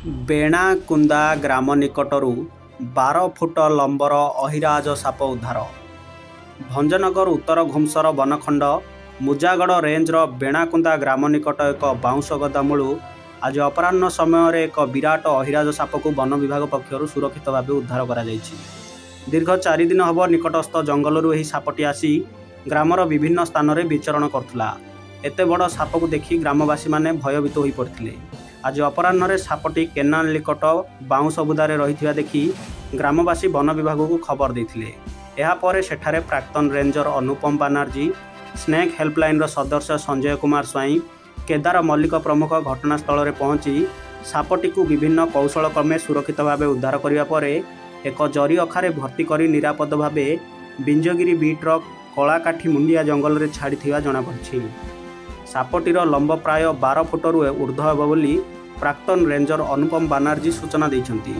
ବେଣାକୁନ୍ଦା ଗ୍ରାମ ନିକଟରୁ 12 ଫୁଟ ଲମ୍ବର ଅହିରାଜ ସାପ ଉଦ୍ଧାର। ଭଞ୍ଜନଗର ଉତ୍ତର ଘୁମୁସର ବନଖଣ୍ଡ ମୁଜାଗଡ଼ ରେଞ୍ଜର ବେଣାକୁନ୍ଦା ଗ୍ରାମ ନିକଟ ଏକ ବାଉଁଶ ଗଦା ମୂଳୁ ଆଜି ଅପରାହ୍ନ ସମୟରେ ଏକ ବିରାଟ ଅହିରାଜ ସାପକୁ ବନ ବିଭାଗ ପକ୍ଷରୁ ସୁରକ୍ଷିତ ଭାବେ ଉଦ୍ଧାର କରାଯାଇଛି। ଦୀର୍ଘ 4 ଦିନ ହେବ ନିକଟସ୍ଥ ଜଙ୍ଗଲରୁ ଏହି ସାପଟି ଆସି ଗ୍ରାମର ବିଭିନ୍ନ ସ୍ଥାନରେ ବିଚରଣ କରୁଥିଲା। ଏତେ ବଡ଼ ସାପକୁ ଦେଖି ଗ୍ରାମବାସୀମାନେ ଭୟଭୀତ ହୋଇପଡ଼ିଥିଲେ। ଆଜି ଅପରାହ୍ନରେ ସାପଟି କେନାଲ ନିକଟ ବାଉଁଶ ବୁଦାରେ ରହିଥିବା ଦେଖି ଗ୍ରାମବାସୀ ବନ ବିଭାଗକୁ ଖବର ଦେଇଥିଲେ। ଏହାପରେ ସେଠାରେ ପ୍ରାକ୍ତନ ରେଞ୍ଜର ଅନୁପମ ବାନାର୍ଜୀ, ସ୍ନେକ୍ ହେଲ୍ପଲାଇନ୍ର ସଦସ୍ୟ ସଞ୍ଜୟ କୁମାର ସ୍ୱାଇଁ, କେଦାର ମଲ୍ଲିକ ପ୍ରମୁଖ ଘଟଣାସ୍ଥଳରେ ପହଞ୍ଚି ସାପଟିକୁ ବିଭିନ୍ନ କୌଶଳ କ୍ରମେ ସୁରକ୍ଷିତ ଭାବେ ଉଦ୍ଧାର କରିବା ପରେ ଏକ ଜରି ଅଖାରେ ଭର୍ତ୍ତି କରି ନିରାପଦ ଭାବେ ବିଞ୍ଜଗିରି ବିଟ୍ର କଳାକାଠି ମୁଣ୍ଡିଆ ଜଙ୍ଗଲରେ ଛାଡ଼ିଥିବା ଜଣାପଡ଼ିଛି। ସାପଟିର ଲମ୍ବ ପ୍ରାୟ 12 ଫୁଟରୁ ଉର୍ଦ୍ଧ୍ୱ ହେବ ବୋଲି ପ୍ରାକ୍ତନ ରେଞ୍ଜର ଅନୁପମ ବାନାର୍ଜୀ ସୂଚନା ଦେଇଛନ୍ତି।